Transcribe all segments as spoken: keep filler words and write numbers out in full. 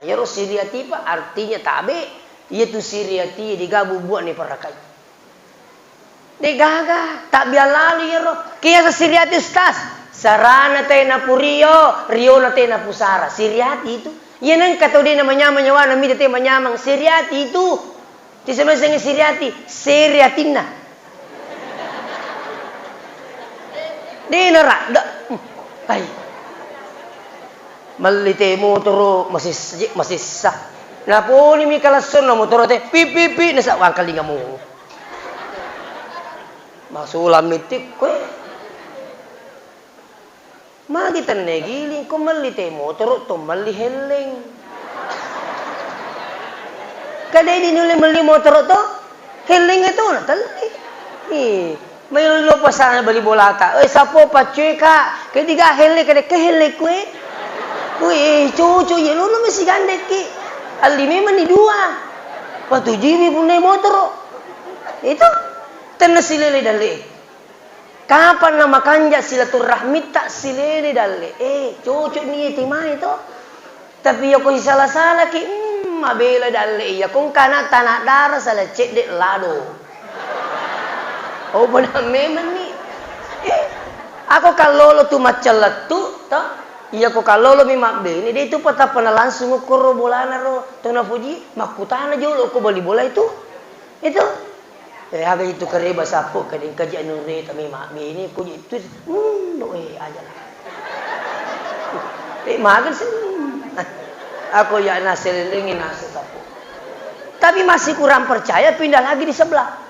Iyaro siri ati pa artinya tabe, iyatu siri ati degaga bubuane parakai. Degaga, tabbiang lalo iyaro. Kiasa siri ati ustaz, sarana te napurio, riona te napusara. Siri ati itu. Iya nengka tau de namanyamang nyawana mita te manyamang. Siri ati itu. Tisemeseng siri ati, seri atinna. Dena ra, da, ai. Melli te motoro masissa, masissa. Naponi mi kalassonna motoro te, pip, pip, pip, nasa wangkalinga mo. Masula mitik koe. Magi tenne giling ko melli te motoro to melli helleng. Kadai di nulle melli motoro to? Helleng itu na telli. Ih, mai lo pasana bali bolata. Eh, sapo paccoe ka? Ke diga helleng, kade ke helleng kue? Kue cucu ye lulu mesi gandekki. Alli memang ni dua. Patujiwi punna motoro. Itu tenne silele dalle. Kapanna makanja silaturrahmitta silele dalle e, cocok ni timai to. Tapi yako sisala-salaki, mm, mabela dalle iya. Ko engkana tanah darah sala cedde lado. Oh, benar memang ni. Eh, ako kallolo tu macca lettu to. Iya ko kallolo mi mabbene, de tu patappa na langsung ukkoro bolana ro. To napuji, makkutana jolo ko bali bola itu. Itu. Eh, aga itu kareba sappo, kadeng kaji anu reta memang bini ko itu. Hmm, no, eh, aja lah. Eh, makan sih. Aku ya nasi lelengin nasi sappo. Tapi masih kurang percaya, pindah lagi di sebelah.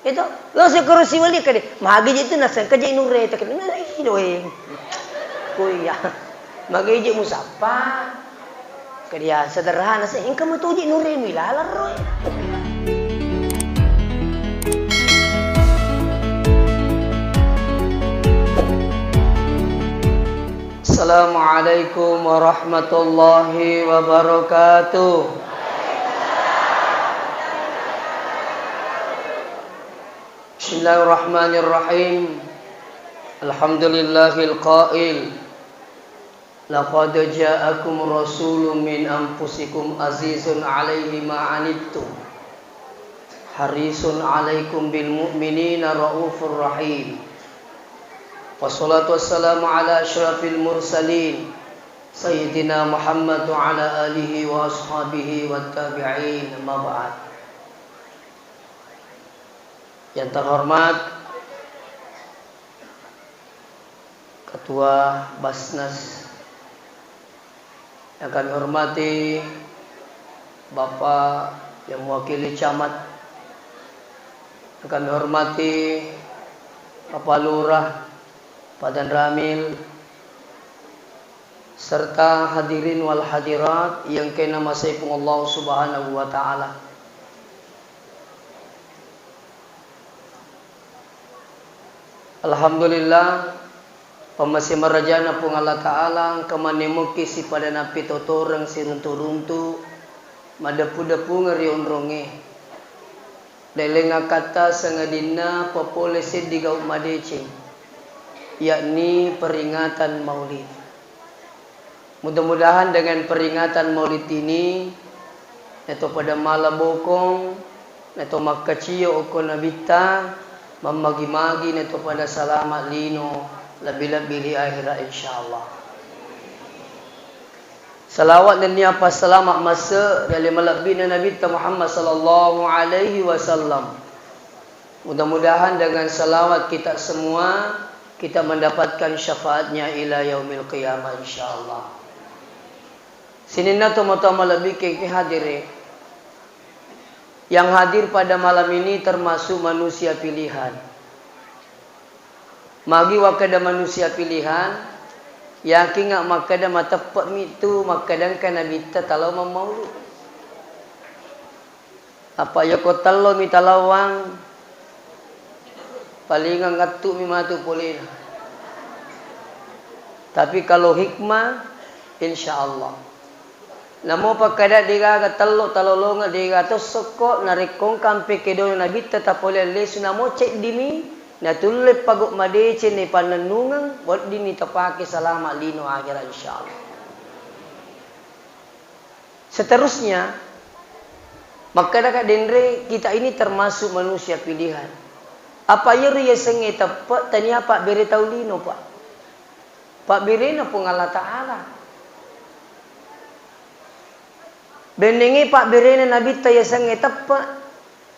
Itu, lo sekuru siwali kade, magi je itu naseng kaji anu reta kade. Nah, ih, doeng. Ko iya. Magi je musappa. Kedia sederhana sih, engka mutuji nuremu ilalang roe. Assalamualaikum warahmatullahi wabarakatuh. Bismillahirrahmanirrahim. Alhamdulillahil qail. Laqad ja'akum rasulun min anfusikum azizun alaihi ma anittum. Harisun alaikum bil mu'minina raufur rahim. Wassalatu wassalamu ala asyrafil mursalin. Sayyidina Muhammad wa ala alihi wa ashabihi wa tabi'in. Amma ba'd. Yang terhormat Ketua Basnas, yang kami hormati Bapak yang mewakili Camat, yang kami hormati Bapak Lurah, Pak Danramil, serta hadirin wal hadirat yang kena masai Puang Allah Subhanahu wa Ta'ala. Alhamdulillah, pammase marajana Puang Allah Ta'ala, engka manne muki sipada nappitotoreng siruntu-runtu, madeppu-deppungeng ri onrongnge. Leleng akkatta sangadinna papole seddi gau madeceng, yakni peringatan Maulid. Mudah-mudahan dengan peringatan Maulid ini, nato pada mala bokong, nato makkacio okko Nabitta, mammagi-magi nato pada salama lino, lebbi-lebbi ri akhirat, insyaallah. Salawat nennia passalama masse ri ale malebbina Nabitta Muhammad sallallahu alaihi wasallam. Mudah-mudahan dengan salawat kita semua, kita mendapatkan syafaatnya ila yaumil qiyamah, insyaallah. Sininna tomatoa malebbi kengke hadire. Yang hadir pada malam ini termasuk manusia pilihan. Magi wakkeda manusia pilihan, yakinga makkeda mateppe'mi tu makkeda engka Nabitta talao mammaulu. Apa yako tellomi talawang, palingang ngattu'mi matu polena. Tapi kalau hikmah, insyaallah. Namo pakkada degaga tello talolongeng dega tossokko, narekko engka ampe kedona Nabitta tapole lesu namo ceddimi, natulle pago madeceng ni pannennungeng, weddinni tapake salama lino akhirat, insyaallah. Seterusnya, makkedaka denre, kita ini termasuk manusia pilihan. Apa iyaro yasengnge teppe', tania pabbere tau lino, Pak. Pabberena Puang Allah Ta'ala. Bennengnge pabberena Nabitta yasengnge teppe',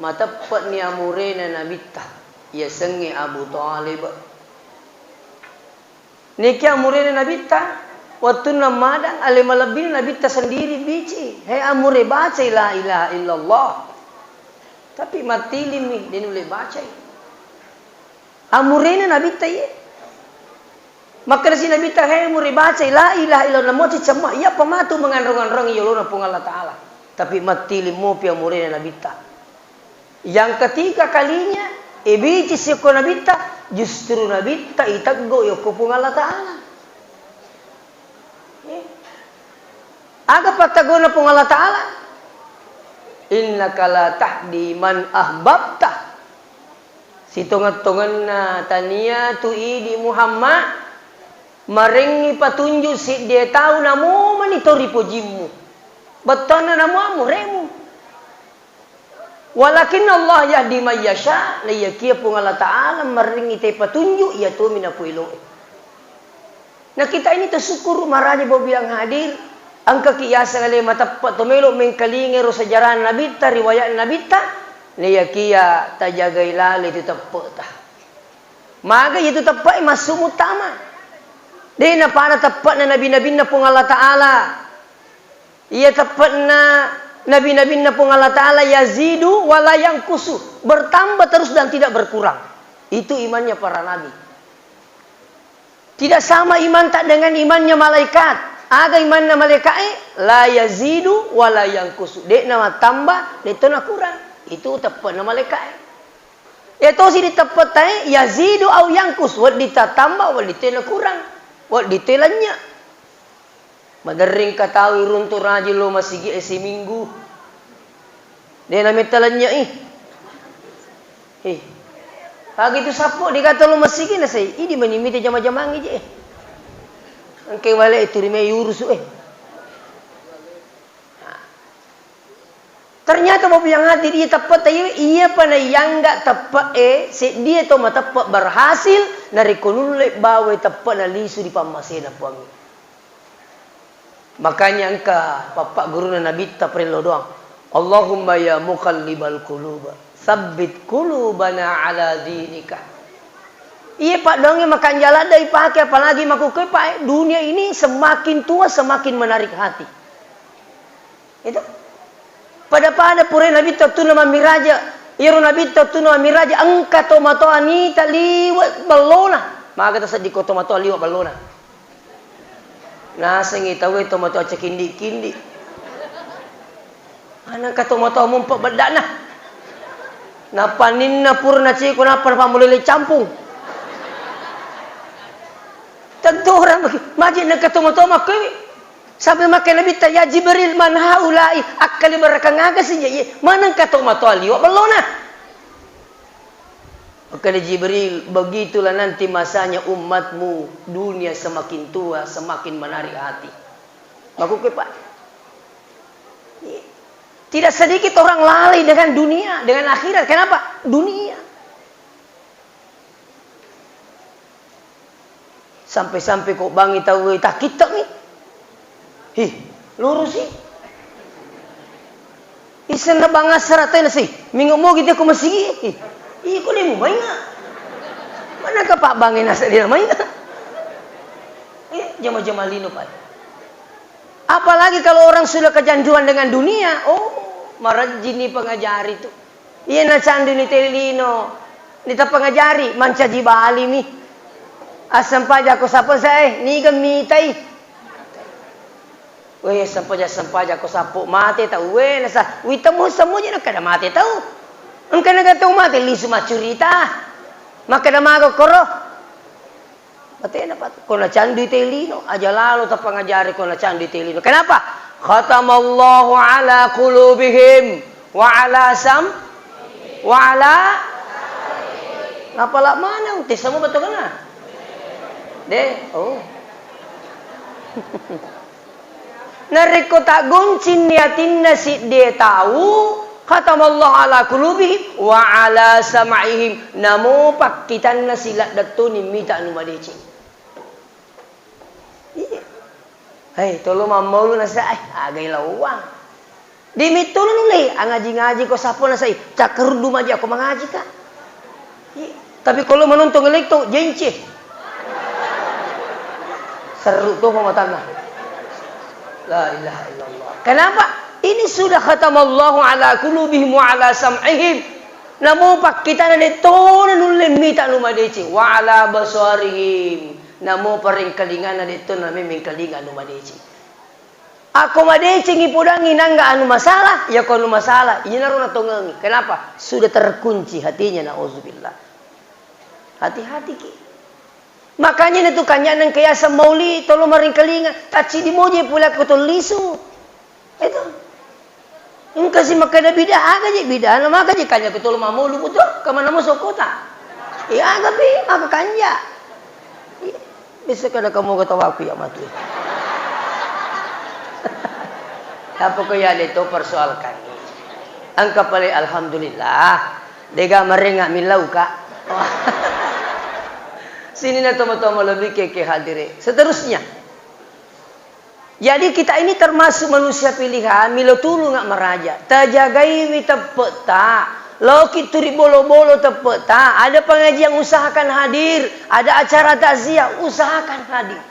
mateppe'ni amurena Nabitta, yasengnge Abu Thalib. Niki amurena Nabitta, wettunna madang, ale malebbina Nabitta sendiri bici, he amure bacai la ilaha illallah. Tapi mattilimmi, de nulle bacai. Amurena Nabitta iye. Makkedasi Nabitta, "He, muri bacai la ilaha illallah, mo cicemma, iyapa matu menganrong-anrong yolona Puang Allah Ta'ala." Tapi mattiling mopi amurena Nabitta. Yang ketiga kalinya, ibici siokko Nabitta, justru Nabitta iteggo yokko Puang Allah Ta'ala. Eh. Aga pattegona Puang Allah Ta'ala? "Innaka la tahdi man ahbabta." Sitongeng-tongenna tania tu idi Muhammad, marengngi patunju seddie tau namomani to ripojimmu. Bettuanna namuammu remu. Walakin Allah yahdi may yasha, naiyakia Puang Allah Ta'ala marengngi te patunju, iya tomi napoeloe. Nah, kita ini tersyukur maraja bobi yang hadir, engkaki yaseng ale mateppe' to melo mengkalinga ro sejarah Nabitta, riwayat Nabitta, naiyakia tajagai lale tu teppe'ta. Maga iya tu teppe'e massu muttama. De napada teppe'na nabi-nabinna Puang Allah Ta'ala. Iya teppe'na nabi-nabinna Puang Allah Ta'ala yazidu wa la yanqusu, bertambah terus dan tidak berkurang. Itu imannya para nabi. Tidak sama imanta dengan imannya malaikat. Aga imanna malaikat'e? La yazidu wa la yanqusu. De'na mattamba, de'to nakurang. Itu teppe'na malaikat'e. Iya tosi di teppe'tae, yazidu au yanqus, wedding tattamba, wedding te nakurang, wedding te lennye'. Maderring katawi runtu' rajing lo masigi'e siminggu. De' nametta lennye'i. Eh. Pagi tu sappo, de' gaga lo masigi nasai, idi mani mite jama-jamangngi je. Engke wale' turi mai urusu' e. Ternyata, Bapak yang hadir, iya teppe'ta iye, iyapa naiyangga teppe'e, seddie to mateppe' berhasil, narekko nulle bawai teppe'na lisu ri pammasena Puangnge. Makanya engka pappa' guruna Nabitta parellau doang. Allahumma ya muqallibal qulub, tsabbit qulubana ala dinika. Iye paddoangnge makanja' ladde' ipake, apalagi makkukue, Pak, dunia ini semakin tua semakin menarik hati. Itu. Pada-pada pura Nabitta wettunna mammiraja. Iyaro Nabitta wettunna mammiraja, engka tomatoa nita liwe' ballona. Maga tasedding ko tomatoa liwe' ballona. Nasengngi tauwe tomatoa cekindi-kindi. Manengka tomatoa mumpe' bedda'na. Napaninna pura naciko nappa napammulele campung. Tentu orang bagi-, maji nengka tomatoa makkewe. Sampai makkeda Nabitta, "Ya Jibril, man haula'i?" Akkaliberakang aga si je iye? Manengka tomatoa liwe' ballona? Makkeda Jibril, "Begitulah nanti masanya umatmu, dunia semakin tua, semakin menarik hati." Makkukue, Pak. Iya. Tidak sedikit orang lalai dengan dunia, dengan akhirat. Kenapa? Dunia. Sampai-sampai ko bangngi tauwe takkitte'mi. Hi, lurusi. Isenna bangassara tena si, mingo mogi te ko masigi. Hi, iko de mumainga. Manengka pabbangnge nasa de namainga. Eh, jama-jama lino pai. Apalagi kalau orang sudah kecanduan dengan dunia, oh, marajjini pengajari tu. Iya nacanduni teli lino, nita pengajari, mancaji balimi. Assempajang ko sappo sae, niga mitai. Weh, sempajang-sempajang ko sappo mate tau, weh, nasa, witemu semua je kada mate tau. Engka naga tau mate, lisu maccurita. Makkeda maga koro. Matena, Pak, ko nacandui te lino, aja lalo tapangajari ko nacandui te lino. Kenapa? Khatamallahu ala qulubihim wa ala sam-, wa ala, napala maneng te semua betul kena? De, oh. Narekko taggoncinni atinna siddie tau, khatamallahu ala qulubihim wa ala sam'ihim, namo pakkitanna siladdettoni mita anu madeceng. Iya. Hei, tolo mammaulu nasa, eh, agai lawang. Dimittulu nulle, angaji-ngaji ko sappo nasai, cakkaruddu maji ako mangaji ka. Iya. Tapi kalau menonton ngelik tu, jence. Seru tu pematanna. La ilaha illallah. Kenapa? Ini sudah khatamallahu ala qulubihim wa ala sam'ihim. Namo pakkitana de tona nulle mita nu madeceng. Wa ala basarihim. Namo parengkalingana de tona memeng kalinga nu madeceng. Ako madecengi podangi nangga anu masalah, ya ko anu masalah, inaro natongengi. Kenapa? Sudah terkunci hatinya, nauzubillah. Hati-hati ki. Makanya itu kanya nang kayaseng mauli, tolo maringkalinga, tacci di moje pula ko tollisu. Itu. Engka si makkeda bid'ah, aga je bid'ah, na maka je kanja ko tolo mamolu puto, kemana mau sokota? Iya, aga pi, maka kanja. Iya. Bisa kada kamu ketawa aku ya mati. Apa kau ya itu persoalkan? Engka pale alhamdulillah. Dega marenga millau ka. Sini na tomo-tomo lebih ke, ke hadire. Seterusnya. Jadi kita ini termasuk manusia pilihan, milo tulunga maraja. Tajagaiwi teppe'ta. Loki turi bolo-bolo teppe'ta. Ada pengajian usahakan hadir, ada acara takziah usahakan hadir.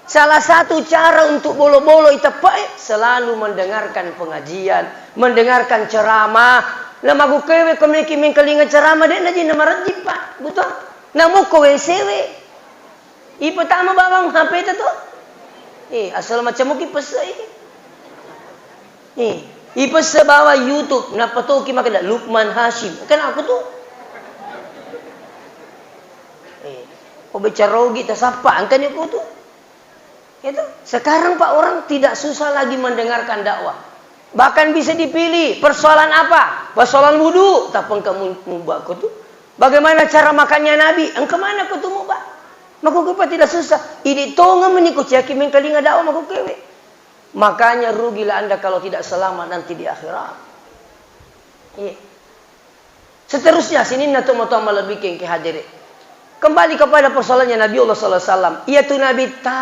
Salah satu cara untuk bolo-bolo iteppe'e selalu mendengarkan pengajian, mendengarkan ceramah. Nah, magukewe ko meki mengkalinga ceramah, de' naji namarejjing, Pak. Betul? Namukko W C we. Ipetama bawang H P ta to? Eh, asal macam muki pese. Eh, ipesse bawang YouTube, nappa toki makkeda Lukman Hasyim. Kan aku tu. Eh, ko bicara ogi tasappa, engkani aku tu. Itu. Sekarang, Pak, orang tidak susah lagi mendengarkan dakwah. Bahkan bisa dipilih persoalan apa? Persoalan wudu, tappa engka mu-, mubba ko tu. Bagaimana cara makannya Nabi? Engka mana ko tu mubba? Makukepa tidak susah. Ini tonga menikuciaki mengkalinga dakwah makukewe. Makanya rugilah Anda kalau tidak selamat nanti di akhirat. Iya. Seterusnya, sininna tomatoa malebbi kengke hadere. Kembali kepada persoalannya Nabi Allah sallallahu alaihi wasallam. Iya tu Nabitta,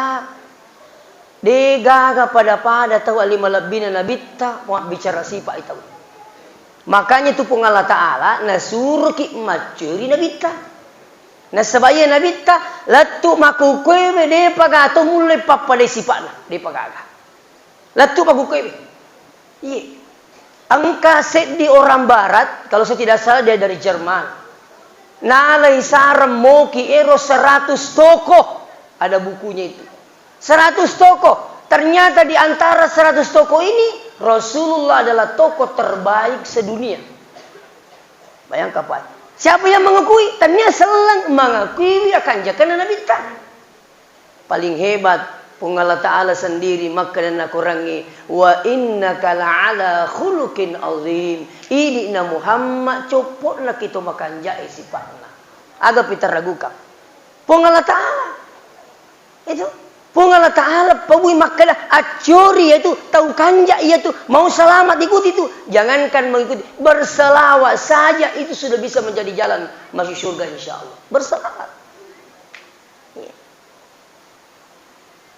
de gaga pada-pada tau ali malebbina Nabitta, mau bicara sipa tau. Makanya tu Puang Allah Ta'ala nasuruki maccuri Nabitta. Nasaba iya Nabitta, lettu makukuewe depa gato mulle pappada sipa'na, depa gaga. Lettu makukuewe. Iye. Engka seddi orang barat, kalau saya tidak salah dia dari Jerman. Nalai sareng moki ero seratus toko. Ada bukunya itu. Seratus toko. Ternyata di antara seratus toko ini, Rasulullah adalah toko terbaik sedunia. Bayangkan, Pak. Siapa yang mengakui? Tania selang mengakui akan jakana Nabitta. Paling hebat, Puang Allah Ta'ala sendiri makkeda nakorangngi, "Wa innaka la'ala khuluqin azim." Idi'na Muhammad, coppo'na kito makanjae sipa'na. Aga pitaraguka. Puang Allah Ta'ala. Itu. Puang Allah Ta'ala pabui makkeda, accori itu, tau kanja itu, mau selamat ikuti itu. Jangankan mengikuti, berselawat saja itu sudah bisa menjadi jalan masuk surga insya Allah. Berselawat. Iya.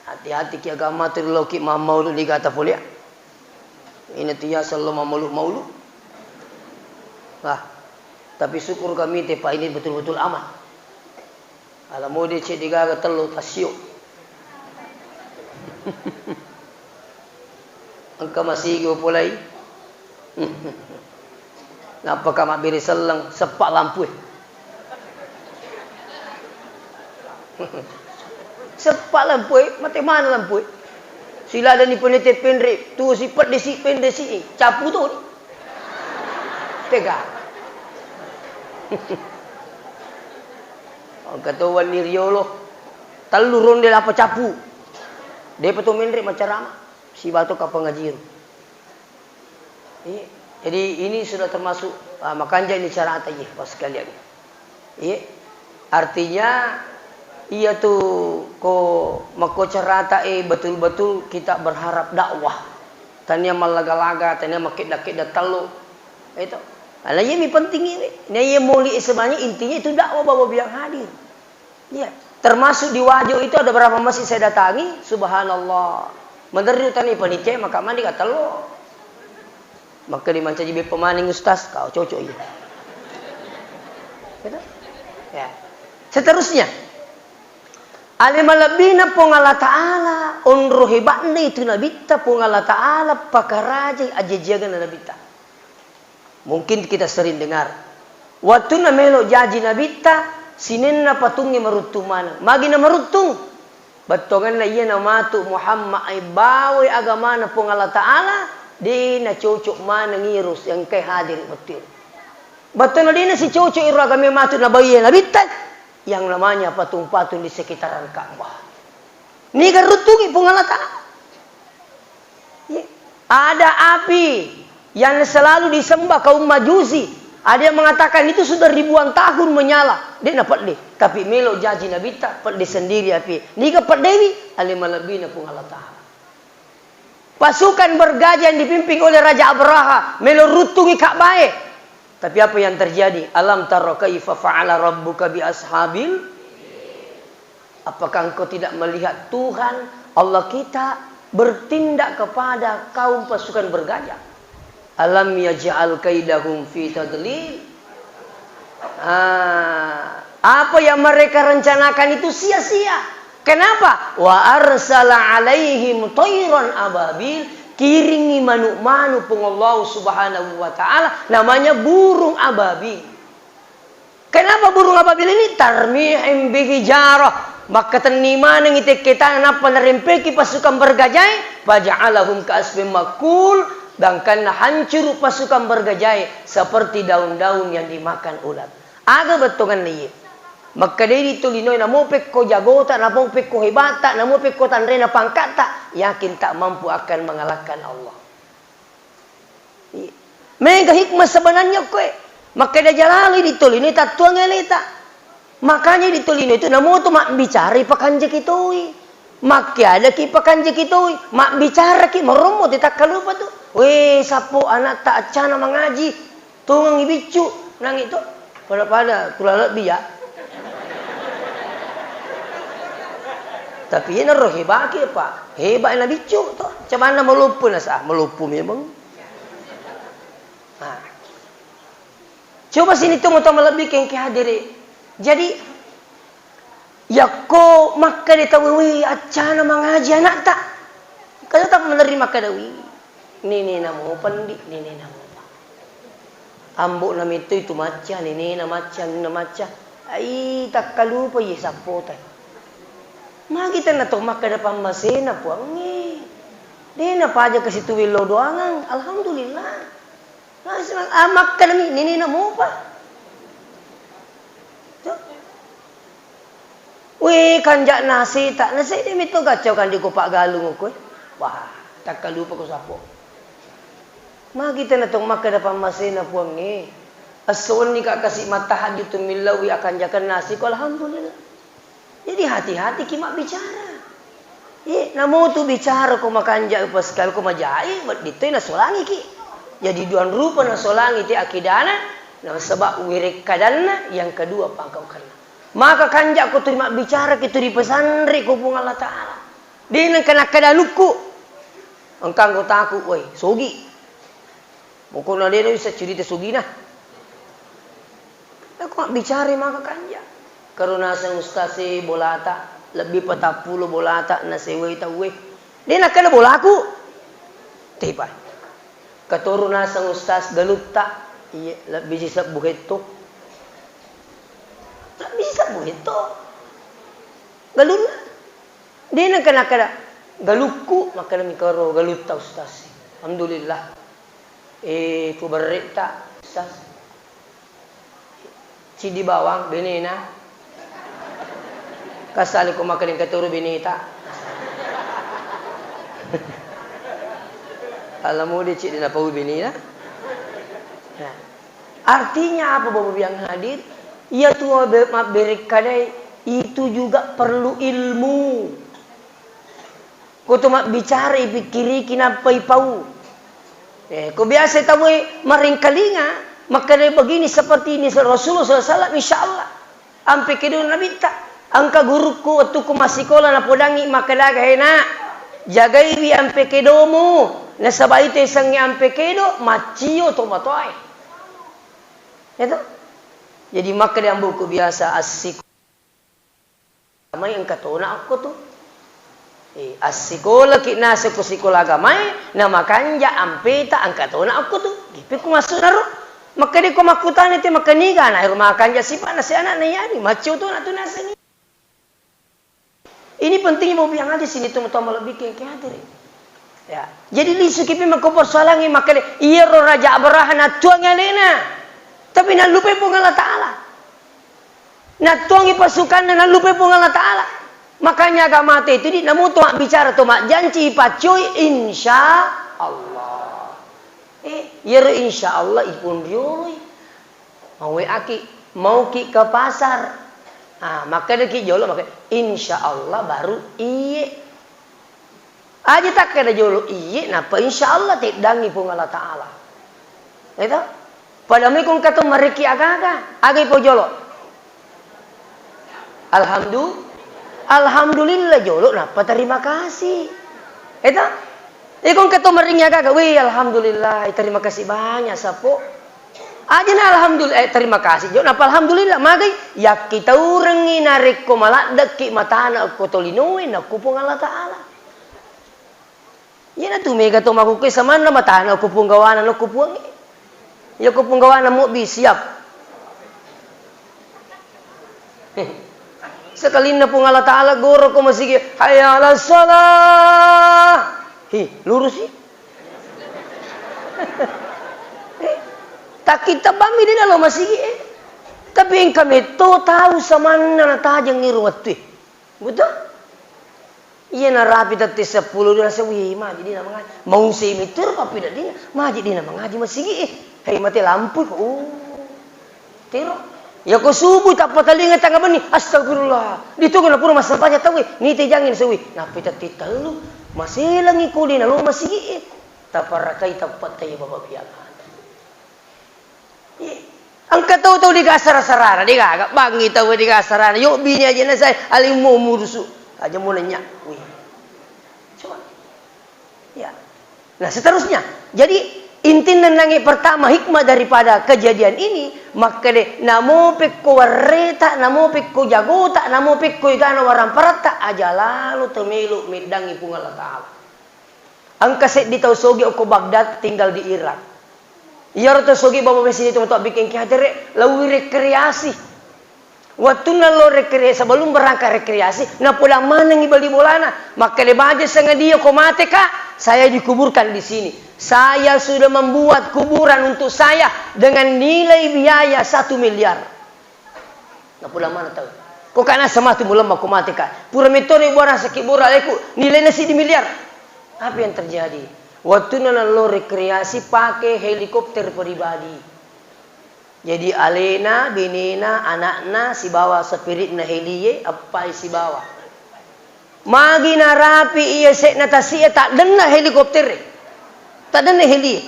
Hati-hati ki agama tu, loki mammaulu digata polia. Ini tu ya sallo mammaulu-maulu. Wah, tapi syukur kami te, Pak, ini betul-betul aman. Ala mode ceddi gaga tello tasio. Engka masigi upolai. Nappaka mabbere selleng, seppa lampue. Seppa lampue, mate mana lampue? Siladani penete penre, tu si pedde si pende si, capu tu. Tega. Engka to wenni riolo, tellu ronde lapa capu. Depa to menre macarama, sibato ka pengajian. Iya. Jadi ini sudah termasuk, ah, makanja ini cara ata, iya, pas sekalian. Iya. Artinya, Iyatu ko makko carata e, betul-betul kita berharap dakwah. Tania mallaga-laga, tania makkedda-kedda tello. Itu. Karena iya mi penting ini. Nah, iya moli sebenarnya intinya itu dakwah, Bapak Ibu yang hadir. Iya. Termasuk di Wajo itu ada berapa masjid saya datangi, subhanallah. Menerri utani panitia maka mandi katello. Maka dimancaji beppa maning ustaz, kau cocok iya. Gitu? Ya. Seterusnya, ale malebbina Puang Allah Ta'ala, onro hebatna itu Nabitta, Puang Allah Ta'ala pakarajai ajajianna Nabitta. Mungkin kita sering dengar, wattunna melo jaji Nabitta, sininna patungnge maruttung maneng. Magi na maruttung? Bettuangenna iya namatu Muhammad e bawai agamana Puang Allah Ta'ala, de nacocok maneng iro engkae hadir wettu iro. Bettuanna de nasicocok iro agamae matu nabaie Nabitta, yang namanya patung-patung di sekitaran Ka'bah. Niga ruttungi Puang Allah Ta'ala. Iya. Ada api yang selalu disembah kaum Majusi. Ada yang mengatakan itu sudah ribuan tahun menyala. Dek na pedde. Tapi melo jaji Nabitta, pedde sendiri api. Niga peddewi? Ale malebbina Puang Allah Ta'ala. Pasukan bergajah yang dipimpin oleh Raja Abraha melo ruttungi Ka'bah e. Tapi apa yang terjadi? Alam tara kaifa fa'ala rabbuka bi ashabil? Apakah engkau tidak melihat Tuhan Allah kita bertindak kepada kaum pasukan bergajah? Alam yaj'al kaidahum fi tadlil. Ah, apa yang mereka rencanakan itu sia-sia. Kenapa? Wa arsala alaihim tairan ababil, kiringi manu-manu Puang Allah Subhanahu wa Ta'ala, namanya burung ababil. Kenapa burung ababil ini? Tarmihim bihijarah. Makkatenni manengngi tekke tana nappa narempeki pasukan bergajae, faja'alahum ka'asfin makul, gangkanna hancuru pasukan bergajae seperti daun-daun yang dimakan ulat. Aga bettuanna iye? Makkedai ri tolinoe, namo pekko jagota, namo pekko hebata, namo pekko tanrena pangkatta, yakin tak mampu akan mengalahkan Allah. Iya. Mega hikmah sebenarnya koe. Makkeda jalaloi di tolinoe tattuang eleta. Makanya di tolino itu namoto mabbicara ipakanjaki toi. Makkeadaki ipakanjaki toi. Mabbicaraki marommo te takkalupa tu. Weh, sappo anatta accana mangaji. Tongengngi biccu, nangi to, pada-pada kula lebbi ya. Tapi iyanaro hebaki, Pak. Hebat na biccu to. Cabanna maloppo nasa, maloppo memang. Nah. Coba sini to, mau tambah lebih kengke hadiri. Jadi, yakko makkeda tauwe, "Wih, accana mangaji anakta." Kato tak menerima kada, "Wih, nenena mopa ndi, nenena mopa." Ambo'na metto itu macca, nenena macca, anunna macca. Ai, takkalupa iye sappota. Magi tenna to makkeda pammasena puangnge. De napaja kasitu wello doangang. Alhamdulillah. Nah, senang, ah, makkedami, nenena mopa. Tuh. Weh, kanja nasita, naseddi metto gaccau kandi ko paggalung koe. Wah, takkalupa ko sapo. Magi tenna to makkeda pammasena puangnge. Esso wenni ka kasi mattahajud tu millauwi akanjakeng nasi ko, alhamdulillah. Jadi hati-hati ki mabbicara. Eh, namotu bicara ko makanja upaskal ko majai, wedding toi nasolangi ki. Jadi duang rupa nasolangi te akidana, nasaba werekkadanna, yang kedua pangkaukanna. Maka kanja ko tuli mabbicara ki tuli pesanre ko Puang Allah Ta'ala. De nengka nakkeda anukku. Engka anggotaku, woi, sogi. Pokokna de na bisa cerita sogina. Nako mabbicara maka kanja. Karo naseng ustaz e bolata, lebbi patappulo bolata nasewai tauwe. De nakkeda bolaku. Tepa. Katoro naseng ustaz galutta, iye, lebbi sisebbu hetto. Lebbi sisebbu hetto. Galunna. De nengka nakkeda galukku, makkeda mi karo galutta ustaz. Alhamdulillah. Eh, ku berrekta, Ustaz. Ciddi bawang, benena. Kasali ko makkeda katoro beneta. Alamode ciddi napau benena. Nah. Artinya apa, Bapak Ibu yang hadir? Iya tu mabbe-, mabberekkadai Itu juga perlu ilmu. Ko to mabbicara, ipikkiriki nappa ipau. Eh, ko biasa tauwe maringkalinga, makkeda begini seperti ini Rasulullah sallallahu alaihi wasallam, insya Allah. Ampe kedo Nabitta, engka gurukku wettukku massikola napodangi makkeda, "He, Nak, jagaiwi ampe kedomu, nasaba ite sengnge ampe kedo, maccio to matoae." Itu. Jadi makkeda amboku biasa, assiko Mai engka tona okko tu. Eh, assikolaki naseng ko sikola agamae, na makanja ampeta engka tona okko tu. Gipi ku massuna ro. Makkeda ko makkutana te makkaniga ana ero makanja sipa'na si ana'na yani, maccio tona tu nasengi. Ini penting mau biang aja sini tu, mau malebbi ke hadiri. Ya. Jadi lisu kipi makko persoalangnge makkeda, iyaro Raja Abraha nattuangi alena. Tapi nallupai Puang Allah Ta'ala. Nattuangi pasukanna, nallupai Puang Allah Ta'ala. Makanya agamata itu di, namu to mabbicara to majjanci, ipaccoi, insya Allah. Eh, iyaro insya Allah ipun rioloi. Mau weaki, mauki ke pasar. Ah, makkedaki jolo, makkeda, insya Allah baru iye. Aja takkeda jolo iye, nappa insya Allah teddangi Puang Allah Ta'ala. Itu? Pada mekong kato mareki aga-aga, aga ipo jolo. Alhamdulillah. Alhamdulillah jolo, nappa terima kasih. Itu? Ikong kato maringi aga-aga, wih, alhamdulillah, terima kasih banyak, sapo. Aja na alhamdulillah, eh, terima kasih jolo, nappa alhamdulillah, magai, yakkitaurengi narekko maladdekki matana okko tolinoe, nakku Puang Allah Ta'ala. Iyanatu mega to makkukkue samanna matana okko punggawana nokko puangnge. Iya ko punggawana mobbi siap. Sekalinna Puang Allah Ta'ala goro ko masigi, "Hayya 'alas shalah." Hi, lurusi. Takkita bammi de nalo masigi, eh. Tapi engka metto tau samanna natajeng iro wettue. Betul? Iya narapi tette seppulo dua rasa, wih, maji dina mangaji. Mau semi turu pappidaddina, maji dina mangaji masigi, eh. Hei, mate lampu, oh. Tiro. Ya ko subuh tappa talinga tanga benni, astagfirullah. Ditunggu na pura massempajang tau, eh. Nite jangin sewi. Nappi tette tellu, maselangi ko dina lo masigi, eh. Taparakai tappa taya baba biang. Iya. Engka tau-tau degaga sara-sarana, degaga bangngi tau degaga sarana. Yo bini aja na sai alimmu murusu. Aja mu nanya. Wih. Coba. Ya. Nah, seterusnya. Jadi intinna nangi pertama hikmah daripada kejadian ini, makkede namo pekko warreta, namo pekko jagota, namo pekko egana waramparatta, aja lalo temelo meddangi Puang Allah Ta'ala. Engka seddi tau sogi okko Baghdad, tinggal di Irak. Iyaro tau sogi baba mesini tu matoa bikin ki hatere, lawi rekreasi. Wattunna lo rekre-, sebelum berangkat rekreasi, napodang manengi bali bolana. Makkede baja sengadia ko mate, Kak, saya dikuburkan di sini. Saya sudah membuat kuburan untuk saya dengan nilai biaya satu miliar. Napula maneng tau. Ko kana sematu mulemma ko mate ka. Pura metto ni buara sakit bora leku, nilainya siddi miliar. Apa yang terjadi? Wattunna nallo rekreasi pake helikopter pribadi. Jadi alena, benena, anakna sibawa spiritna helie, appai sibawa. Magi narapi iya se'na tasi'e, taddenna helikoptere. Taddenna helie.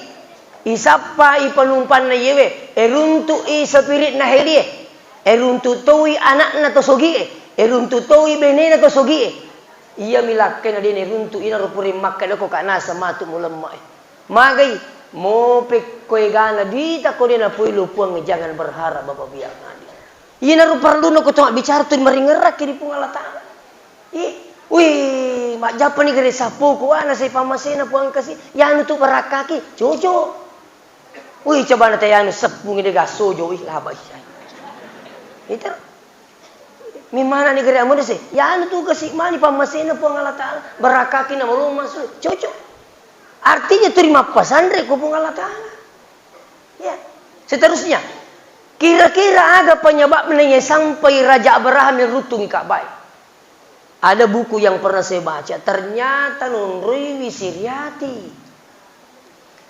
Isappai penumpanna iyewe, eruntu'i spiritna helie. Eruntu toi anakna to sogie. Eruntu toi benena to sogie. Iyami lakkaina de neruntu, inaro pura makkedako ka naseng matu mulemma e. Magai, mo pekko egana duita ko de napoilo Puang, jangan berharap Bapak biang adi. Iyanaro parelluna ko to mabbicara tu maringerrakki ri Puang Allah Ta'ala. Ih, wih, majjappani gare sappoku, ana sai pammasena Puang kasi, yanu tu barakkaki, cocok. Wih, coba na tayanu seppungi de gasojo, wih, laba iya. Itu. Mimana ni gare amode se, yanu tu kasi mani pammasena Puang Allah Ta'ala, barakkaki na malomma su, cocok. Artinya tu ri mappasanre ko Puang Allah Ta'ala. Ya. Seterusnya, kira-kira aga penyebabnya yang sampai Raja Abraham yang rutungi Ka'bah? Ada buku yang pernah saya baca, ternyata nonroiwi siriati.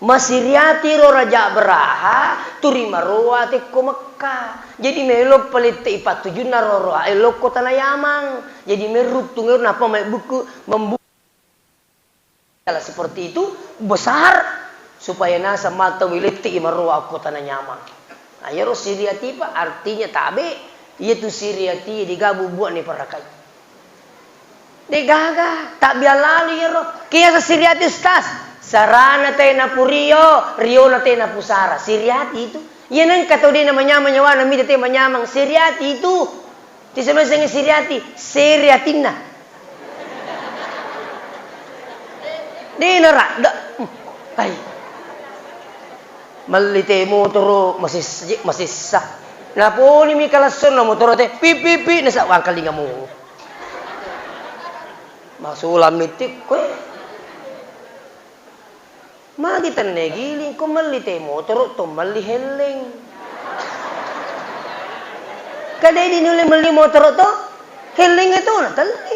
Masiriati ro Raja Abraha, turi maroa tekko Mekka. Jadi melo palette'i pattujunna ro roa e lokko tana Yamang. Jadi merruttung ero nappa mabbukku membu- Kalau seperti itu, besar, supaya naseng mata wiletti maroa ko tana Yamang. Nah, iyaro siriati, Pak, artinya tabe, iyatu siriati digabu buat ni parakai. Degaga, tabbiang lalu iyaro. Kiasa siriati, Ustaz? Sarana te napurio, riona te napusara. Siriati itu. Iya nengka tau de namanyamang nyawana mita te manyamang. Siriati itu. Tisemeseng siriati, siriatinna. Dena radda. Hmm, tai. Melli te motoro masessa, masessa. Naponi mi kalassonna motoro te, pip, pip, pip, nasa wangkalinga mo. Masula mitik koe. Magi tennegiling ko melli te motoro to melli helleng. Kadai di nulle melli motoro to? Helleng itu na telli.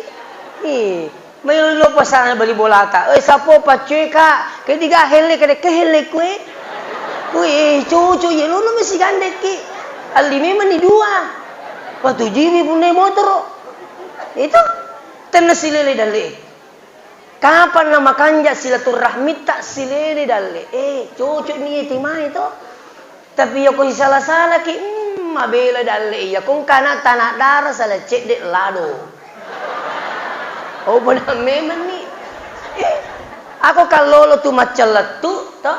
Ih, main lo pasana bali bolata. Eh, sapo paccoe, Kak? Kediga helle, kade ke helle kue? Kue, eh, cucu, ye, lo mesi gandekki. Alli memang ni dua. Patujiwi punna motoro. Itu. Tenna silele dalle. Kapanna makanja silaturrahmitta silele dalle? Eh, cocok ni timai to. Tapi yako sisala-salaki, mm, mabela dalle. Iya, ko engka ana tana dara sala cedde lado. Oh, benar memang ni. Eh, ako kallolo tu macca lettu, to?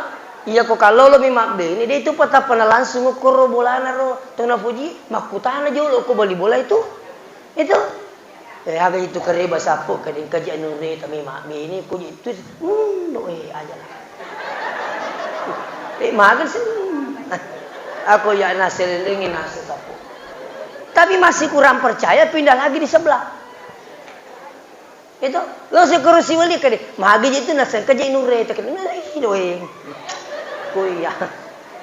Iya, ko kallolo mi mabbene, de tu patappa na langsung okkoro bolana ro. To napuji, makkutana jolo ko bali bola itu. Itu. Eh, aga itu kareba sappo, kadeng kaji anu reta memang bini, ko itu, hmm, no, eh, aja lah. Eh, mager sih. Aku ya nasi leleng, nasi sappo. Tapi masih kurang percaya, pindah lagi di sebelah. Itu, lo sekeru siwali kade, magi itu nasi kaji anu reta, kade, nah, ih, doeng. Ko iya.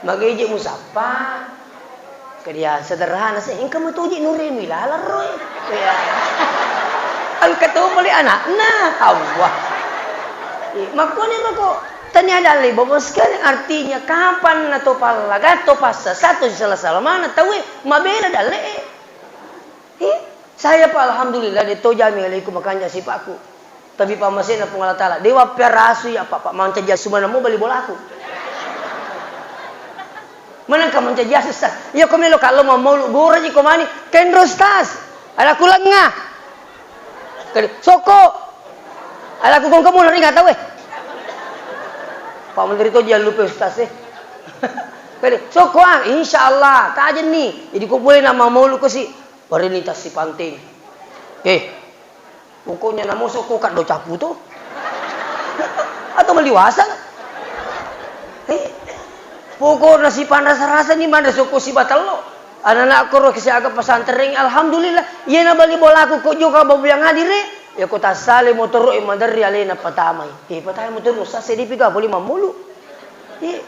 Magi je musapa. Kedia sederhana sih, engka matoji nuremi lalang roe. Iya. Engka to pole anakna, Allah. Eh, makkuani roko, tania dalle Bapak sekalian, artinya kapan na to pallaga, to passa, satu sala-sala mana taue, mabela dalle. Eh, saya Pak, alhamdulillah, de to jami alaikum makanja sipakku. Tapi pammasena Puang Allah Taala, dewa piarasu ya, Pak, Pak, mancaji asu mana mau bali bolaku. Manengka mancaji asu, Ustaz? Iya, ko melo kallo mammaulu, goraji ko mani, kenro, Ustaz. Ada kulenga. Kali, soko. Ada ku kongkemu nari nggak tahu, eh. Pak Menteri to jangan lupa, Ustaz, eh. Kali, soko, ah, insya Allah, kajen nih. Jadi ko boleh nama maulu ko si, barini tasi panting. Eh, Pokoknya namo sokko kaddo cappu to. Atau maliwasang. Eh, pokokna sipanrasa-rasa ni manre sokko sibatello. Anak-anak koro kesiaga pesantren, alhamdulillah. Iya na bali bolaku ko joka babu yang hadir, eh. Ya ko tassale motoro e maderri alena patamai. Eh, patamai motoro sase dipiga boleh mamulu. Iya.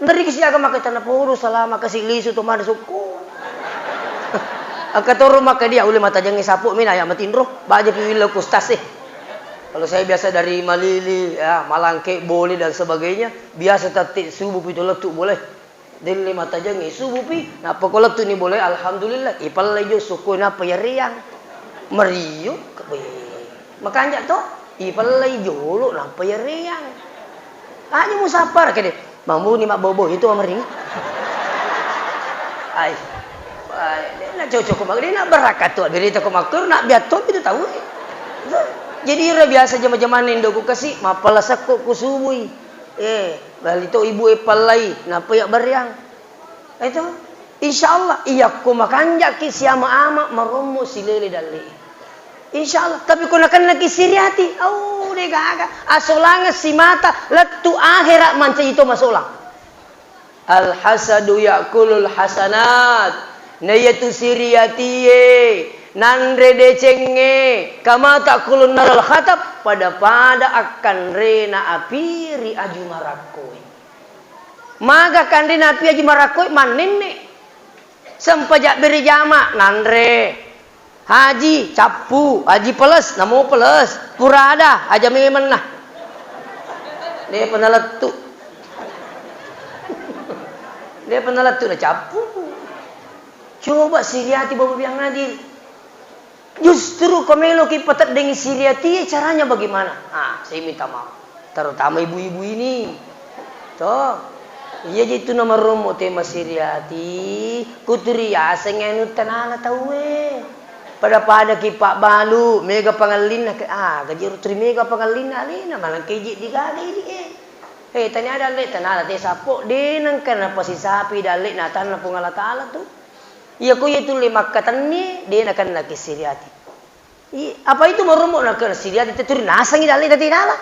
Nderiki siaga maka tana podo salama kasi lisu to mada sukku. Angka toro maka dia ule matajengnge sapu mina ya matinro, baja pi willa ku ustaz e. Kalau saya biasa dari Malili, ya, Malangke, Bole dan sebagainya, biasa tatti subuh pi to lettu boleh. Delle matajengnge subuh pi, nappa ko lettu ni boleh, alhamdulillah, ipallai jo sukku nappa yareang. Meriuk, weh. Makanja to, ipellai jolo nappa yareang. Aja musappar kede, mamuni mabbobo itu amering. Ai. Ai, de na cocok ko, de na barakat to, berita ko makkur, na biatto itu tahu. Jadi ira biasa jama-jamanna indoku kasi, mappala sekko ku subui. Eh, bali to ibu e pallai, nappa ya bareang. Itu, insya Allah, iya ko makanjaki siama-ama marommo silele dalle. Insya Allah, tapi ko nakennaki siriati, au de gaga. Asolangeng simata lettu akhera mancaji to masolang. Al hasadu ya'kulul hasanat. Naiyatu siriatie nanre decengnge kama ta'kulun narul hatab, pada-pada akkanrena api ri aju marakkoe. Maga kanre napi aji marakkoi mannenne. Sempajak bere jama nanre. Haji cappu, haji peles, namo peles. Purada, aja memenna. Depa nalettu. Dia pernah lettu na cappu. Coba Siriati Bapak Biang Adil. Justru ko meloki pateddengi Siriati, caranya bagaimana? Ah, saya minta maaf. Terutama ibu-ibu ini. Toh. Iya je itu nama romo tema Siriati. Kuturi aseng anu tanala tauwe. Pada-pada ki pabbalu, mega pangellinna ke, ah, gaji rutri mega pangellinna alena, malang keje digaga ini, eh. Eh, tania dalle tanala te sappo, de nengka napasisapi dalle natanna Puang Allah Taala tu. Iya ko iya tulle makkatenni, de nakenna ki Siriati. I, apa itu marummo nakenna Siriati te turi nasengi dalle na tenala.